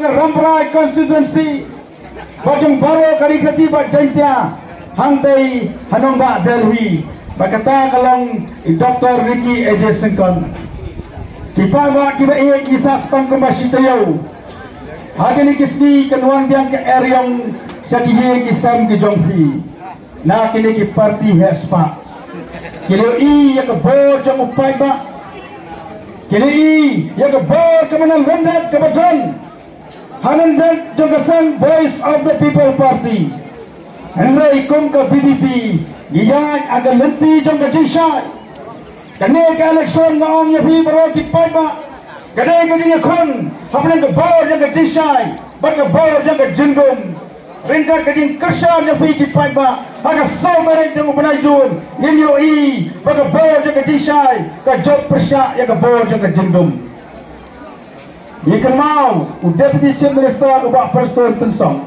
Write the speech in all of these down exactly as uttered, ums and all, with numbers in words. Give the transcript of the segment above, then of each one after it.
Rambrai constituency, ba jong baroh ka Ri Khasi bad Jaintia, hangtei ha nongbah Delhi, ba kata ka long i Doctor Ricky A J Syngkon. Ki paidbah kiba ïeit, ngi sah sdang kumba shi taïew. Ha kine ki sngi kan wan biang ka eriong sha ki ïing ki sem ki jong phi. Na kine ki party heh spah. Ki la ïohi ïa ka bor jong u paidbah. Ki la ïohi ïa ka bor kaba na lyndet kaba don ha lyndet jong ka seng Voice of the People Party. Hynrei kum ka V P P ngi ïaid ha ka lynti jong ka jingshai. Kane ka election nga ong ïa phi baroh ki paidbah, ka dei ka jingïakhun hapdeng ka bor jong ka jingshai bad ka bor jong ka jingdum. Ryngkat ka jingkyrshan ïa phi ki paidbah, ha ka saw tarik jong u bnai Jun ngin ïohi ba ka bor jong ka jingshai ka jop pyrshah ïa ka bor jong ka jingdum. Ngi kynmaw u Deputy Chief Minister u Bah Prestone Tynsong,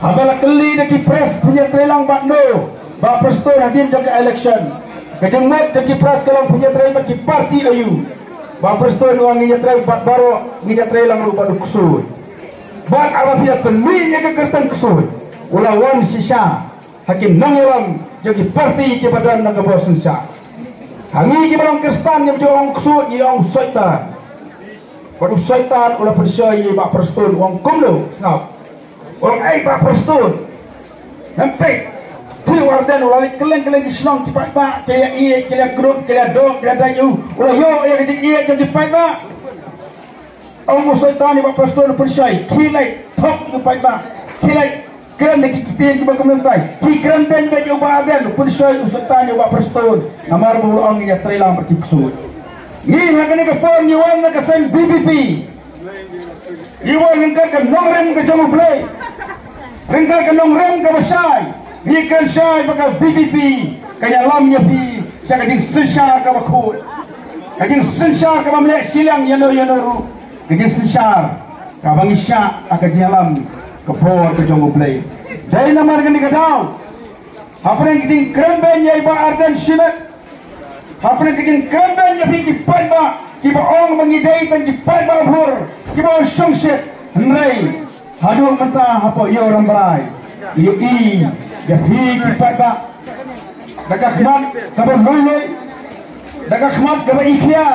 haba la kylli da ki press pynïatreilang bad no Bah Prestone hadien jong ka election, ka jingmut jong ki press ka long pynïatrei bad ki party aiu. Bah Prestone u ong ngin ïatrei bad baroh, ngin ïatreilang ruh bad u ksuid. Bad haba phi ïa pynmih ïa ka kyrteng ksuid, u la wan shisha ha ki nongïalam jong ki party kiba don na ka bor synshar. Ha ngi kiba long Khristan ngim ju ong ksuid, ngi ong soitan. Bad u soitan u la pynshoi ïa Bah Prestone, u ong kumno, sngap. U ong ei Bah Prestone, ngam peit. Phi u Ardent u la leit kylleng kylleng ki shnong ki paidbah, ki la ïeit, ki la krup, ki la dok, ki la dang ïu, u la ïoh ïa ka jingïeit jong ki paidbah. Ong u soitan ïa Bah Prestone u pynshoi, khie leit thok ïa u paidbah, khie leit kren da ki ktien kiba kumne kumtai, khie kren beiñ bad ïa u Bah Ardent, u pynshoi u soitan ïa Bah Prestone, namar ba u la ong ïatreilang bad ki ksuid. Ngi ha kane ka por ngi wan na ka seng V P P, ngi wan ryngkat ka nongrim ka jong U Blei. Ryngkat ka nongrim kaba shai, ngi kren shai ba ka V P P kan ïalam ïa phi sha ka jingsynshar kaba khuid, ka jingsynshar kaba ym leh shiliang ïano ïano ruh, ka jingsynshar kaba ngi shah ha ka jingïalam ka bor ka jong U Blei. Dei namar kane ka daw, hapdeng ka jingkren beiñ ïa i Bah Ardent shimet, hapdeng ka jingkren beiñ ïa phi ki paidbah kiba ong ba ngi dei tang ki paidbah bhur kiba wan shongshit, hynrei haduh mynta hapoh Ïew Rambrai, ïohi ïa phi ki paidbah da ka khmat kaba lui lui, da ka khmat kaba ikhia.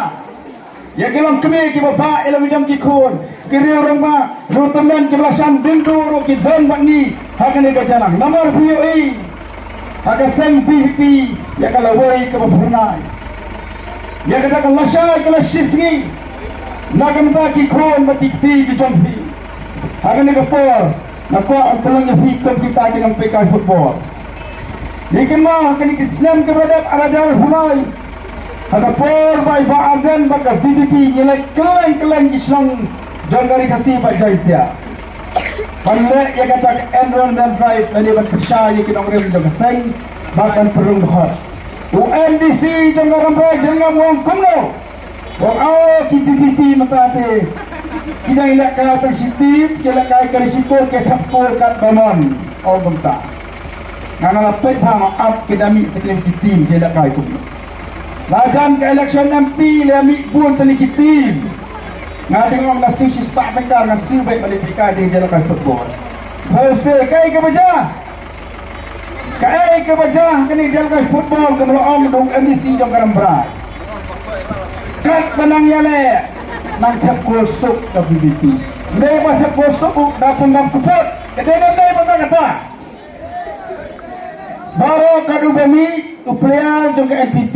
Ïa ki longkmie kiba bah ïa la ki jong ki khun, ki riew rangbah, riew tymmen kiba la sham ding duh ruh ki don bad ngi ha kane ka jaka. Namar phi ïohi ha ka seng V P P ïa ka lawei kaba phyrnai, ïa kata ka lashai ka la shisngi na ka bynta ki khun bad ki kti ki jong phi. Ha kane ka por nga kwah ban pynlong ïa phi kum kita ki nongpeitkai football. Ngi kynmaw ha kine ki snem kiba la dep, ar hajar arphew lai, ha ka por ba i Bah Ardent bad ka V P P ngi leit kylleng kylleng ki shnong jong ka Ri Khasi bad Jaintia ban leh ïa kata ka enrollment drive lane ban pyrshah ïa ki nongrim jong ka seng bad ban pynrung dkhot. U MDC jong ka Rambrai Jyrngam u ong kumno? Ong, o, ki VPP mynta te ki dang ïalehkai tang shi team, ki ïalehkai ka shi kol, ki thep kol katba mon. Ong kumta. Nga nga la peit bha, nga ap ki da mih tang ki team, ki ïalehkai kumno. La jan ka election MP la mih bun tang ki team. Nga dang ong nga siew shi spah tyngka, nga siew beit ban ïalehkai, dang ïalehkai football. Hooid, kaei kaba jia? Kaei kaba jia ha kane ka jingïalehkai football kaba la ong da u MDC jong ka Rambrai? Katba nang ïaleh, nang thep kol suk ka VPP. Dei ba thep kol suk u da pynbam kput. Ka dei ba dei ba kata. Baroh katto ba mih, u player jong ka NPP,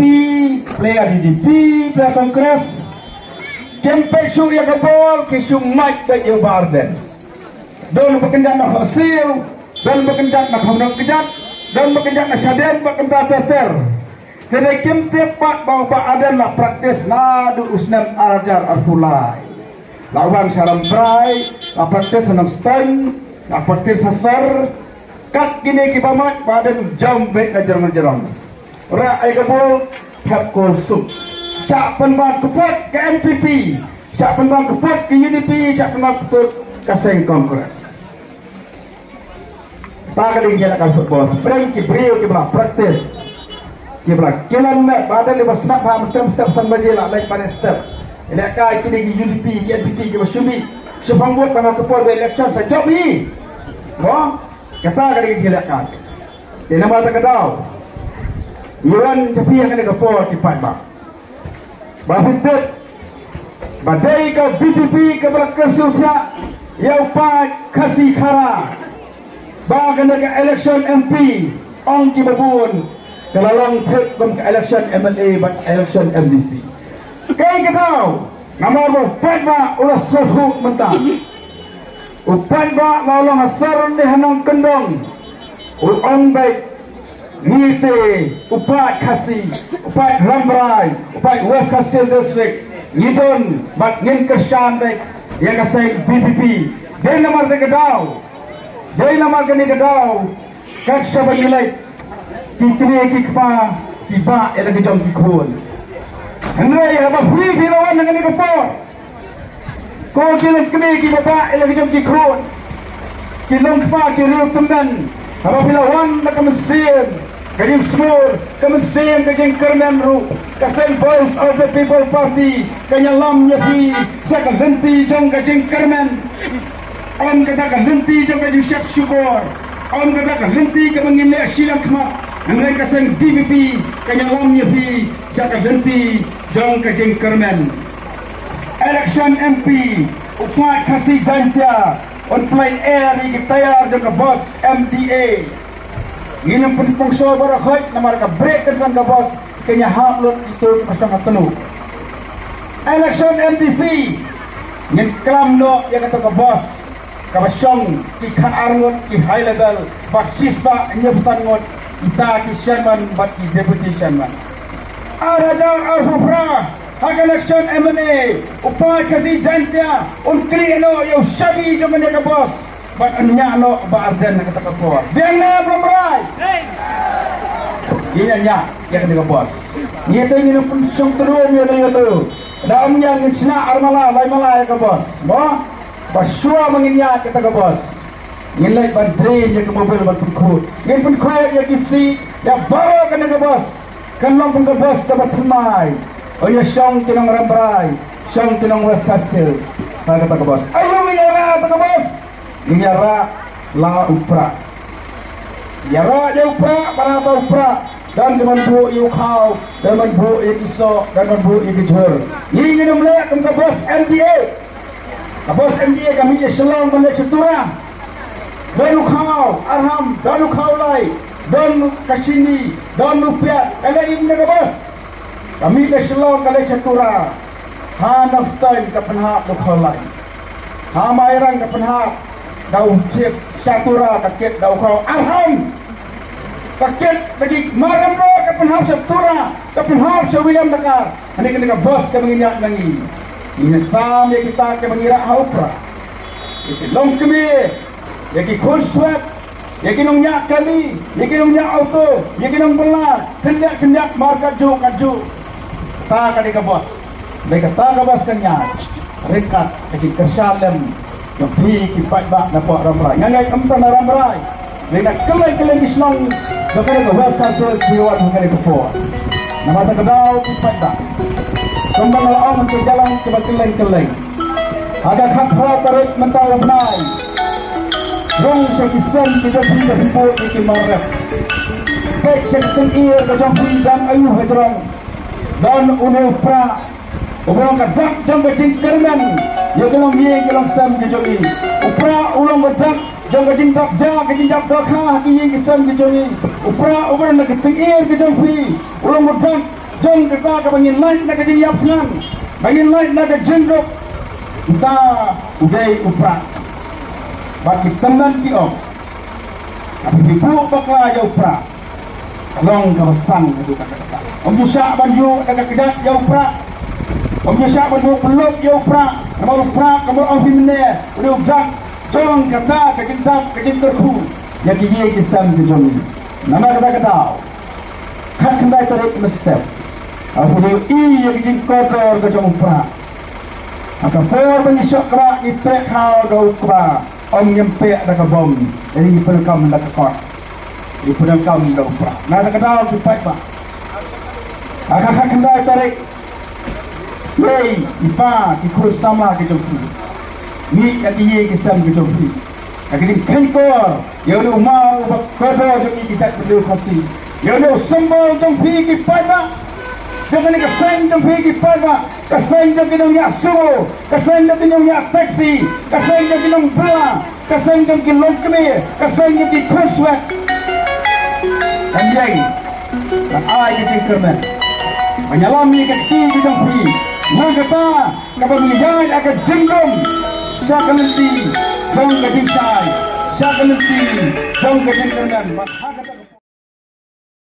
player UDP, player Congress, kim peit shuh ïa ka bol, ki shu mait beit ïa u Bah Ardent. Don ba kynjat na Khohsiew, don ba kynjat na Khongnok kjat, don ba kynjat na Shadem, ba kynjat ter ter. Te dei kim tip pat ba u Bah Ardent la practice naduh u snem ar hajar arphew lai. La wan sha Rambrai, la practice ha Nongstoiñ, la practice ha Sor. Kat kine kiba mait, Bah Ardent jam beit na jrong jrong. Rah ïa ka bol, thep kol suk. Shah pynbam kput ka NPP, shah pynbam kput ka UDP, shah pynbam kput ka seng Congress. Ta ka dei ka jingïalehkai football. Pyrshah ki briew kiba la practice, kiba la kyllon met, Bah Ardent iba smat ha step step san baje la leit ban step. Ïalehkai kine ki UDP, ki NPP kiba shu mih. Shaphang vote tang ha ka por ba election sa jop hi. Mo, kata ka dei ka jingïalehkai. Te namar kata ka daw, ngi wan sha phi ha kane ka por ki paidbah, ba phin tip ba dei ka V P P kaba la kyrsiew thiah ïa u paid Khasi Khara, ba kane ka election M P, ong kiba bun, ka la long thik kum ka election M L A bad election M D C. Kaei ka daw? Namar ba u paidbah u la sngewthuh mynta. U paidbah la long ha sor ne ha nongkyndong, u ong beit, ngi te u paid Khasi, u paid Rambrai, u paid West Khasi Hills District, ngi don bad ngin kyrshan beit ïa ka seng V P P. Dei namar kane ka daw, dei namar kane ka daw, kat shaba ngi leit, ki kmie ki kpa ki bah ïa la ki jong ki khun. Hynrei haba phi phi la wan ha kane ka por, ko ki longkmie kiba bah ïa la ki jong ki khun, ki longkpa ki riew tymmen, haba phi la wan da ka mynsiem ka jingsngur, ka mynsiem ka jingkyrmen ruh, ka seng Voice of the People Party kan ïalam ïa phi sha ka lynti jong ka jingkyrmen. Ym kata ka lynti jong ka jingshepshukor, ym kata ka lynti kaba ngin leh shilliang khmat, hynrei ka seng V P P kan ïalam ïa phi sha ka lynti jong ka jingkyrmen. Election M P, u paid Khasi Jaiñtia un pynlait ïa ki tyre jong ka bos M D A. Ngin ym pynpung shuh baroh khoit namar ka brake kan ka bos kan ïahap lut ïa ki ba shong ha tnu. Election M D C, ngin klam noh ïa kata ka bos kaba shong ki khatar ngut ki high level bad shispah hynñiewphew san ngut kita ki chairman bad ki deputy chairman. Ar hajar arphew phra, ha ka election M N A, u paid Khasi Jaiñtia un knieh noh ïa u shabi jong kane ka bos bad un ñiah noh Bah Ardent ha kata ka por. Biang ne em Rambrai? Ngi ñiah, ñiah ïa kane ka bos. Ngi te ngin ym pynshong tyrwa ïa lei ïa lei. Da ym ñiah ngin shna ar mala lai mala ïa ka bos. Mo? Ba shuwa ba ngin ñiah kata ka bos, ngin leit ban drain ïa ka mobil ban pynkhuid. Ngin pynkhuid ïa ki seat, ïa baroh kane ka bos kan long kum ka bos kaba thymmai. Ïa shong ki nong Rambrai, shong ki nong West Khasi Hills ha kata ka bos. Aïu ngin ïarah kata ka bos? Ngin ïarah la u Prah. Ïarah ïa u Prah, para ba u Prah don ka ban buh ïa u khaw, don ban buh ïa ki soh, don ban buh ïa ki jhur. Ngi ngin ym leh kum ka bos M D A. Ka bos M D A ka mih na Shillong ban leit sha Tura. Don u khaw arham, don u khaw lai, don ka shini, don u piat, ka leit ïa ka bos. Ka mih na Shillong ka leit sha Tura. Ha Nongstoiñ ka pynhap da u khaw lai. Ha Mairang ka pynhap da u thied, sha Tura ka kit da u khaw arham. Ka kit da ki marem ka pynhap sha Tura, ka pynhap sha Williamnakar. Hangne kane ka bos kaba ngi ñiah na ngi. Ngi sam ïa kita kiba ngi rah ha u Prah. Ïa ki longkmie, ïa ki khun swet, ïa ki nongñiah kali, ïa ki nongñiah auto, ïa ki nongbylla, khyndiat khyndiat mar katjuh katjuh. Kata ka dei ka bos. Dei kata ka bos kan ñiah. Ryngkat ka jingkyrshan lem jong phi ki paidbah na poh Rambrai. Nga ngeit ym tang na Rambrai, dei na kylleng kylleng ki shnong jong kane ka West Khasi Hills phi wan ha kane ka por. Namar kata ka daw ki paidbah, kumba nga la ong, ki jylliew kiba kylleng kylleng. Ha ka khatphra tarik mynta u bnai, rung sha ki sem ki jong phi ba phi buh ïa ki mar rep. Peit sha ka tyngiew ka jong phi, don aïu hajrong? Don une u Prah uba long ka dak jong ka jingkyrmen ïa ka longïing ka longsem ka jong ngi. U Prah u long ka dak jong ka jingdap ja, ka jingdap dohkha ha ki ïing ki sem ki jong ngi. U Prah uba don ha ka tyngiew ka jong phi u long ka dak jong kata kaba ngin lait na ka jingïap thngan, ba ngin lait na ka jingduk. Uta u dei u Prah. Bad ki tymmen ki ong, haba phi buh bakla ïa u Prah, ka long kaba san haduh katta katta. Ym ju shah ban ïuh da ka kjat ïa u Prah. Ym ju shah ban buh pynlut ïa u Prah. Namar u Prah, kumba ong phi mynne, u dei u dak jong kata ka jingdap ka jingkyrkhu ïa ki ïing ki sem ki jong ngi. Namar kata ka daw, khatkhyndai tarik mynstep, haba phi ïohi ïa ka jingkordor ka jong u Prah, ha ka por ba ngi shoh kba, ngi pek khaw da u kba. Ym, ngim pek da ka bom, ngi pyndonkam da ka kot. Ngi pyndonkam da u Prah. Na kata ka daw ki paidbah, ha ka khatkhyndai tarik, lei i pa ki khun samla ki jong phi, Mih ïa ki ïing ki sem ki jong phi. Ka jingkhein kor ïa u maw ba kordor jong ngi ki jaitbynriew Khasi. Ïa u symbol jong phi ki paidbah. Jong kane ka seng jong phi ki paidbah. Ka seng jong ki nongñiah sumo, ka seng jong ki nongñiah taxi, ka seng jong ki nongbylla, ka seng jong ki longkmie, ka seng jong ki khunswet. Kan ïeng, kan ai ka jingkyrmen. Ban ïalam ïa ka kti ka jong phi. Nangta kaba ngi ïaid ha ka jingdum sha ka lynti jong ka jingshai, sha ka lynti jong ka jingkyrmen.